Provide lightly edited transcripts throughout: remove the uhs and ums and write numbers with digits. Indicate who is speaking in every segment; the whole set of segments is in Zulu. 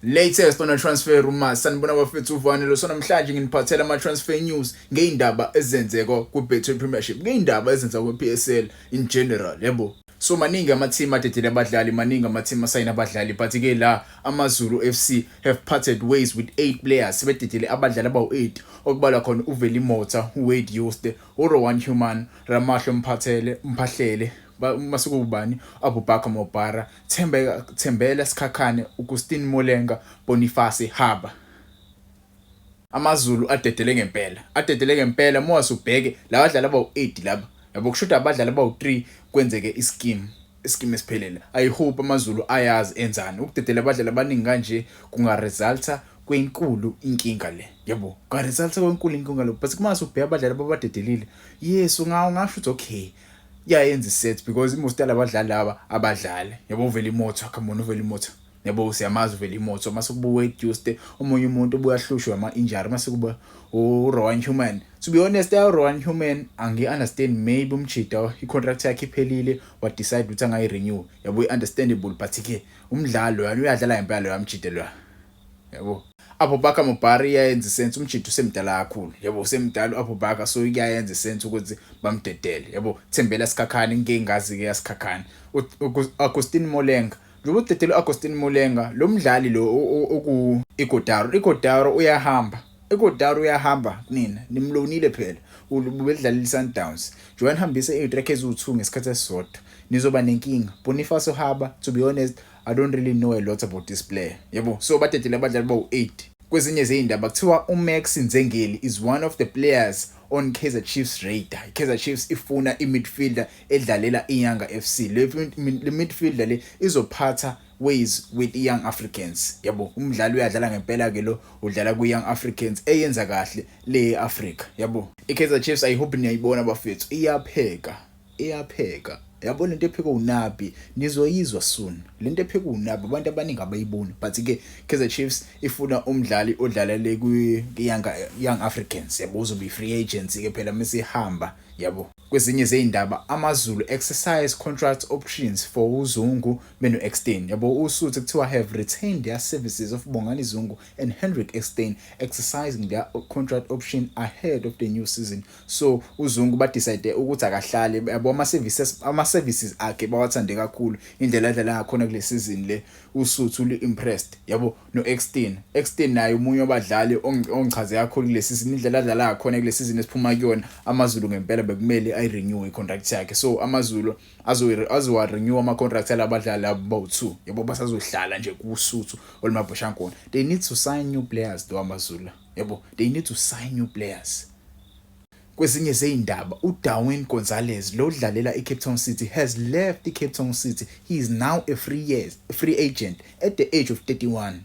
Speaker 1: Latest on a transfer rumors. Sanibona bafethu, uvanelo. So namhlanje nginiphathela ama transfer news ngeindaba ezenzeka ku Betway Premiership, ngeindaba ezenzeka ku PSL in general, yebo. So maningi ama team adedele abadlali, maningi ama team asayina abadlali, but ke la AmaZulu FC have parted ways with 8 players. Sebededele abadlali abawu8, okubalwa khona uVeli Motha, uWade Jooste, uRowan Human, Ramahlo Mphathele, Mphahlele, masekubani, Abubakar Mobara, Thembeka Thembela Sikhakhane, Augustine Molenga, Boniface Haba. AmaZulu adedele ngempela, adedele ngempela. Uma ubheke la badlali abawu8 laba, yabo, kushuthi abadlali abawu3 kwenzeke ischeme esiphelele. I hope AmaZulu ayazi enzani. Ukudedela abadlali abaningi kanje kungaresulta kwenkulu inkinga le, yabo, kungaresulta kwenkulu inkinga le. But kuma ubheka abadlali ababadedelile, yes, ungasho ukuthi okay, iyayenza iset, because most yalabadlali laba abadlali, yabo. Uvela imoto, come on, uvela imoto, yabo, siyamazi uvela imoto. Mase kuba uWade Jooste, omunye umuntu obuya hlushwa ama injury. Mase kuba uRowan Human. To be honest, uRowan Human angi understand. Maybe umjida i-contract yakhe iphelile, wa decide ukuthi angayi renew, yabo, understandable. But ke umdlalo yani uyadlala ngempela lo yamjida lo, yabo. Abubakar Mobara iyayenza sense, umjida usemdala kakhulu, yabo, usemdala uAbubakar, so iyayenza sense ukuthi bamdedele, yabo. Thembela Sikhakhane, ngeke ngazi ke yaSikhakhane. Augustine Molenga lo, udedele Augustine Molenga, lo mdlali lo oku Ighodaro. Ighodaro uyahamba, Ighodaro uyahamba kunina, nimlonile phela, ubedlalela iSundowns. Joan hambise izitrack eziwu2 ngesikhathi esisodwa, nizoba nenkinga. Boniface Haba, to be honest, I don't really know a lot about this player, yabo. So badedele abadlali bawu8. Kwezinye zeyindaba, kuthiwa uMax Nzengeli is one of the players on Kaizer Chiefs radar. Kaizer Chiefs ifuna i-midfielder edlalela iYanga FC. Le midfielder le izophatha ways with iYoung Africans, yabo. Umdlali uyadlala ngempela ke lo, udlala kwiYoung Africans eyenza kahle le Africa, yabo. IKaizer Chiefs, I hope niyayibona bafethu, iyapheka, iyapheka, yabo. Lento ephekwe uNabi nizoyizwa soon. Lento ephekwe uNabi abantu abaningi abayiboni, but ke Kaizer Chiefs ifuna umdlali odlalele kwi Young Africans, yabo. Uzobe free agent ke phela mesihamba, yabo. Kwezinye zeyindaba, AmaZulu exercise contract options for uZungu beno Ekstein, yabo. Usuthu kuthiwa have retained their services of Bongani Zungu and Hendrik Ekstein, exercising their contract option ahead of the new season. So uZungu ba decide ukuthi akahlale, yabo. Ama services akhe bawathande kakhulu, indlela adlala ngakhona kule season le, Usuthu lu impressed, yabo. No Ekstein, Ekstein naye umunye wabadlali ongichaze kakhulu kule season, indlela adlala ngakhona kule season esiphuma kuyona. AmaZulu ngempela bekumele ayi renew i-contract yakhe, so AmaZulu azowa renew ama contract alabadlali abawu2, yabo. Basazohlala nje kuSuthu olumabhoshankona. They need to sign new players though, AmaZulu, yabo. They need to sign new players. Kwezinye zeyindaba, uDarwin Gonzalez lo dlalela iCape Town City has left iCape Town City. He is now a free agent at the age of 31.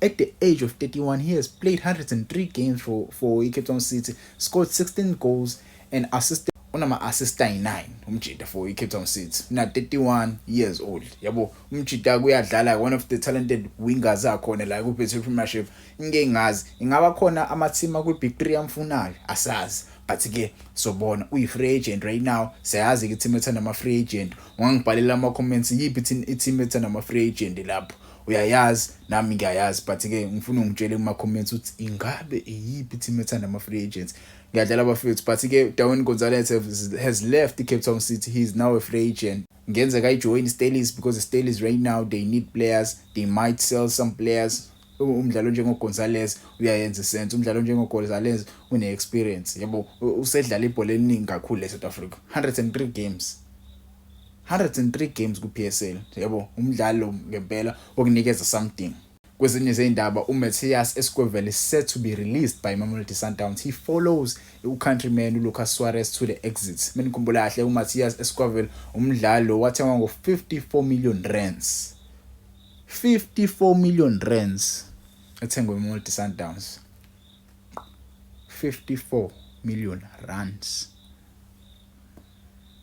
Speaker 1: At the age of 31, he has played 103 games for iCape Town City, scored 16 goals and assisted, unama assist ayi9 umjida for iCape Town City, na 31 years old, yabo. Umjida kuyadlala, one of the talented wingers akhona la ku Betway Premiership. Ngeke ngazi ingaba khona ama team ku Big 3 amfunayo, asazi, but ke sobona. Uyi free agent right now. Siyazi ke team ethanda ama free agent. Ungangibhalela ama comments, yiphi i-team ethanda ama free agent lapho? Uyayazi, nami ngiyayazi, but ke ngifuna ungitshele kuma comments ukuthi ingabe iyiphi team ethanda ama free agents. Ngiyadlala bafethu, but ke Darwin Gonzalez has left the Cape Town City. He is now a free agent. Ngenzeka ayijoin Stellies, because Stellies right now they need players. They might sell some players. Umdlalo njengoGonzalez uyayenza sense, umdlalo njengoGonzalez une experience, yabo. Usedlala ibhola eliningi kakhulu eSouth Africa, 103 games, 103 games ku PSL, yabo. Umdlalo ngempela okunikeza something. Kwezinye zeyindaba, uMatias Esquivel is set to be released by Mamelodi Sundowns. He follows ucountryman uLucas Suarez to the exit. Menikhumbula kahle, uMatias Esquivel umdlalo wathengwa ngo54 million rands, 54 million rands ethengwe iMamelodi Sundowns, 54 million rands,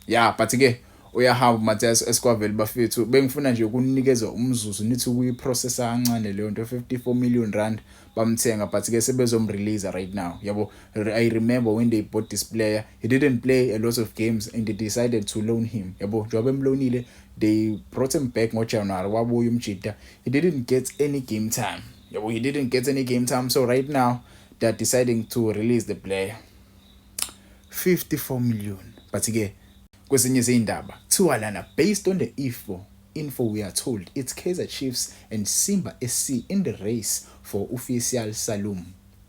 Speaker 1: yeah. But ke Uyahamba uMatias Esquivel bafethu. Bengifuna nje ukunikeza umzuzu nithi ukuyiprocessa kancane leyo nto. R54 million bamthenga, but ke sebezomrelease right now, yabo. I remember when they bought this player, he didn't play a lot of games and they decided to loan him, yabo. Njengoba emloanile, they brought him back ngoJanuary, wabuya umjita, he didn't get any game time, yabo. He didn't get any game time, so right now they are deciding to release the player, 54 million. But ke kwesinye izindaba kuthiwa lana, based on the info we are told it's Kaizer Chiefs and Simba SC in the race for uFeisal Salum.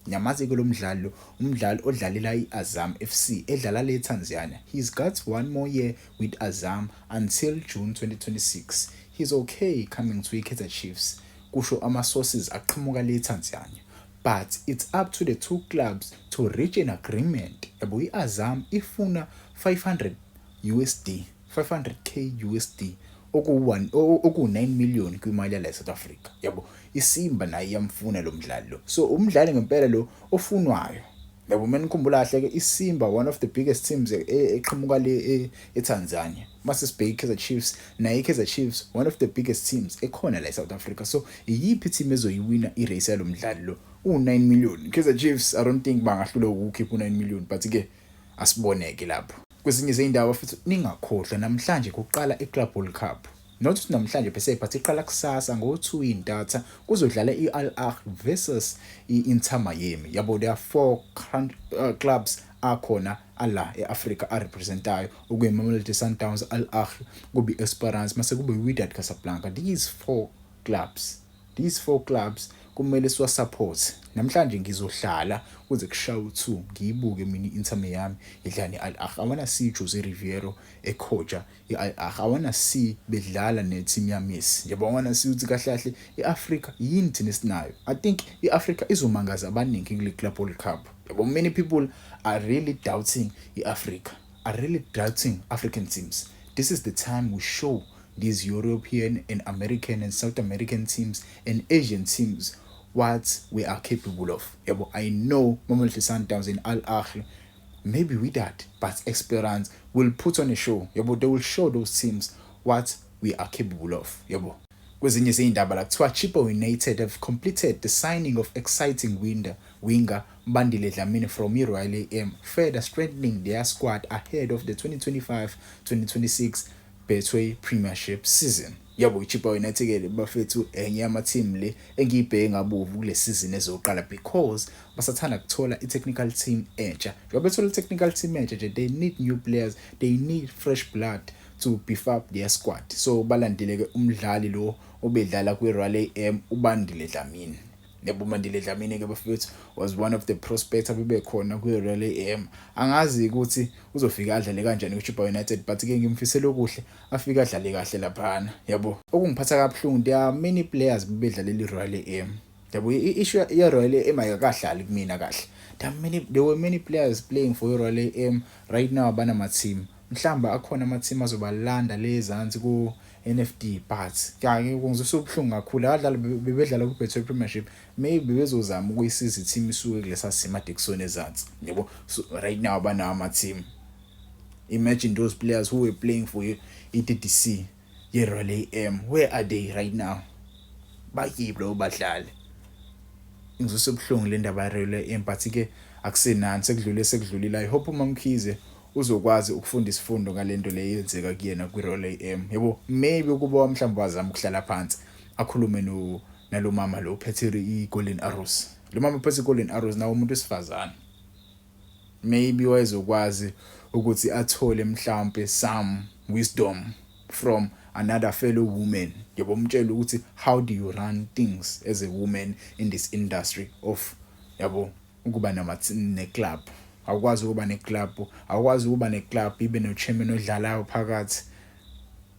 Speaker 1: Nyamazi ke lo mdlalo, umdlali odlalela iAzam FC edlala le Tanzania. He's got one more year with Azam until June 2026. He's okay coming to iKaizer Chiefs, kusho ama sources aqhamuka le Tanzania, but it's up to the two clubs to reach an agreement, yabo. iAzam ifuna 500 USD, 500K USD, oku-1 oku-9 million kwimali yala eSouth Africa, yabo. ISimba naye iyamfuna lo mdlali lo, so umdlali ngempela lo ofunwayo, yabo. Mina ngikhumbula kahle ke, iSimba, one of the biggest teams eqhamuka le eTanzania. Mase sibheke iKaizer Chiefs, naye iKaizer Chiefs, one of the biggest teams ekhona la eSouth Africa. So iyiphi team ezoyiwina irace yalo mdlali lo? U9 million, Kaizer Chiefs, I don't think bangahlula ukukhipha u9 million, but ke asiboneke lapho. Kwezinye izindaba futhi, ningakhohlwa, namhlanje kuqala iClub World Cup. Not ukuthi namhlanje bese, but iqala kusasa ngo-2 intatha. Kuzodlala i-Al Ahly versus i-Inter Miami, yabo. There are four clubs akhona ala e-Africa arepresentayo, okuyi-Mamelodi Sundowns, Al Ahly, kube i-Esperance, mase kube i-Wydad Casablanca. These four clubs kumele siwa-support. Namhlanje ngizohlala kuze kushaye u-2, ngiyibuke mina i-Inter Miami idlala ne-Al Ahly. I wanna see Jose Riveiro ecoacha i-Al Ahly. I wanna see bedlala ne-team yaMessi, yabo. I wanna see ukuthi kahle kahle i-Africa yini thina esinayo. I think i-Africa izomangaza abaningi kule Club World Cup, yabo. Many people are really doubting i-Africa, are really doubting African teams. This is the time we show these European and American and South American teams and Asian teams what we are capable of, yabo. I know Mamelodi Sundowns and Al Ahly, maybe Wydad, but Esperance will put on a show, yabo. They will show those teams what we are capable of, yabo. Kwezinye izindaba la kuthiwa Chippa United have completed the signing of exciting winger Bandile Dlamini from iRoyal AM, further strengthening their squad ahead of the 2025-2026 Betway Premiership season, yabo. iChippa United ke bafethu, enye yama-team le engiyibheke ngabovu kule season ezoqala, because basathanda kuthola i-technical team entsha. Njengoba bethola i-technical team entsha nje, they need new players, they need fresh blood to beef up their squad. So balandile ke umdlali lo obedlala kwi-Royal AM, uBandile Dlamini, yabo. Bandile Dlamini ke bafethu was one of the prospects abebekhona kwi-Royal AM. Angazi ukuthi uzofika adlale kanjani kwi-Chippa United, but ke ngimfisela okuhle, afike adlale kahle laphana, yabo. Okungiphatha kabuhlungu, there are many players bebedlalela i-Royal AM, yabo. I-issue ye-Royal AM ayikahlali kumina kahle. There were many players playing for i-Royal AM, right now abanama team. Mhlamba akhona ama-team azobalanda le ezansi ku-NFD, but ke kungizwisa ubuhlungu kakhulu. Abadlali bebedlala ku-Betway Premiership, maybe bezozama ukuyisiza i-team isuke kulesa simo ade kusona ezansi, yabo. So right now banawo ama-team. Imagine those players who were playing for i-DDC ye-Royal AM, where are they right now? Bakiphi labo badlali? Ngizwisa ubuhlungu le ndaba ye-Royal AM, but ke akusenani, sekudlule, sekudlulile. I hope uMamkhize uzokwazi ukufunda isifundo ngalento le yenzeka kuyena kwi-Royal AM, yabo. Maybe ukuba mhlawumbe wazama ukuhlala phansi akhulume no nalo mama lo ophethe i-Golden Arrows, lo mama ophethe i-Golden Arrows nawo, umuntu wesifazane, maybe wayezokwazi ukuthi athole mhlawumbe some wisdom from another fellow woman, yabo. Umtshela ukuthi how do you run things as a woman in this industry of, yabo, ukuba nama ne-club. Awukwazi ukuba ne-club, awukwazi ukuba ne-club ibe no-chairman odlalayo phakathi.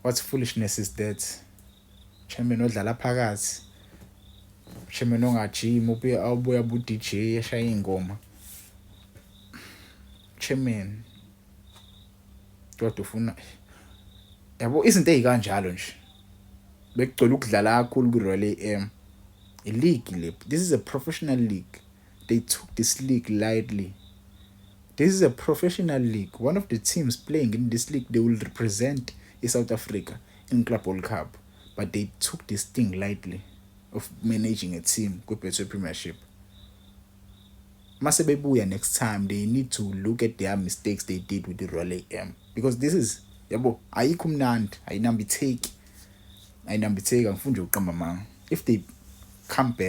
Speaker 1: What foolishness is that? Chairman odlala phakathi, chairman ongajimi, ubuye abuya bu DJ eshaya ingoma, chairman kodwa ufuna, yabo, izinto ezikanjalo nje. Bekugcwele ukudlala kakhulu ku-Royal AM, i-league le. This is a professional league. They took this league lightly. This is a professional league. One of the teams playing in this league, they will represent iSouth Africa in Club World Cup, but they took this thing lightly of managing a team kwi-Betway Premiership. Mase bebuya next time, they need to look at their mistakes they did with the Royal AM, because this is, yabo, ayikho mnandi, ayinambitheki, ayinambitheki. Angifuni nje ukuqamba amanga. If they come back